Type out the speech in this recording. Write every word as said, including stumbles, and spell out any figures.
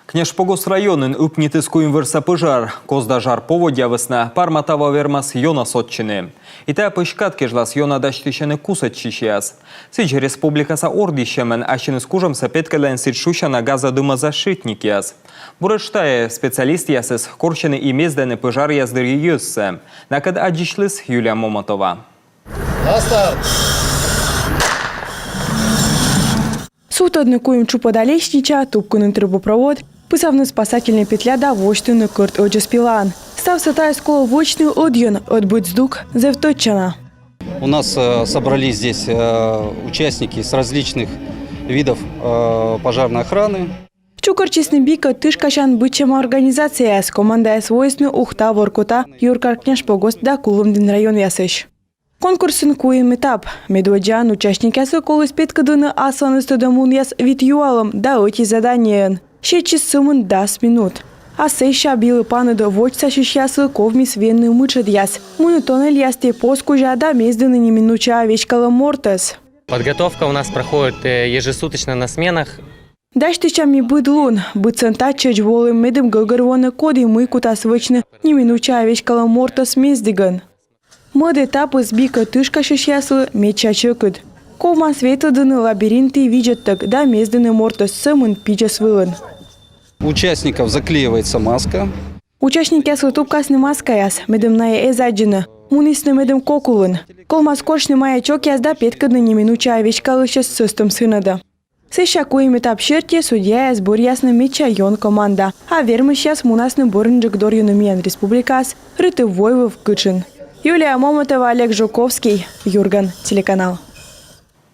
Княжпогост районын ыпнитіс куим вӧрса пӧжар. Коз да жар поводдя вӧсна Парма таво вермас ёна сотчыны. И тайӧ пӧсь кад кежлас ёна дасьтысьӧны кусӧдчысьяс. Сідз, республикаса ордйысьӧмӧн ассьыныс кужӧмсӧ петкӧдлӧны сідз шусяна газодымозащитникъяс. Буретш тайӧ специалистъясыс корсьӧны и мездӧны пӧжаръяс дырйи йӧзсӧ. Накӧд аддзысьліс Юлия Момотова. На старт! Сувтӧдны куим тшупӧда лестнича, тупкыны трубопровод, пысавны спасательнӧй петля да восьтыны кӧрт ӧдзӧс пилаӧн. Ставсӧ тайӧс колӧ вӧчны ӧдйӧн, ӧд быд здук зэв тӧдчана. У нас э, собрались здесь э, участники с различных видов э, пожарной охраны. Чукӧртчисны бикӧ тышкасян быдсяма организацияяс, командаяс воисны Ухта, Воркута, Юркар княжпогост да Кулӧмдін районъясысь. Конкурсын куим этап. Медводдзаӧн участникъяслы коліс петкӧдлыны асланыс тӧдӧмлунъяс вит юалӧм да ӧти заданиеӧн. Сетчис сӧмын дас минут. А сэсся билы паныд водзсасьысьяслы ковмис венны мытшӧдъяс, мунны тоннельясті пос кузя да мездыны неминучаӧ веськалӧм мортӧс. Подготовка у нас проходит э, ежесуточно на сменах. Дасьтысям ми быд лун, быдсӧн татчӧдз волім, медым гӧгӧрвоны, коді мый кутас вӧчны неминучаӧ веськалӧм мортӧс мездігӧн. Мӧд этапыс бикӧ тышкасьысьяслы медся сьӧкыд. Ковмас ветлӧдлыны лабиринтті видзӧдтӧг да мездыны мортӧс сӧмын пидзӧс вылын. У участников заклеивается маска. Участникъяслы тупкасны маскаяс, медым найӧ эз аддзыны. Мунісны медым кок улын. Ковмас корсьны маячокъяс да петкӧдны неминучаӧ веськалысьӧс сӧстӧм сынӧдӧ. Сэсся куим этап серти судьяяс бӧръясны медся ён команда, а вермысьяс мунасны бӧрынджык дорйыны миян республикаас Рытыв-Вой выв кытшын. Юлия Момотова, Олег Жуковский, «Юрган» телеканал.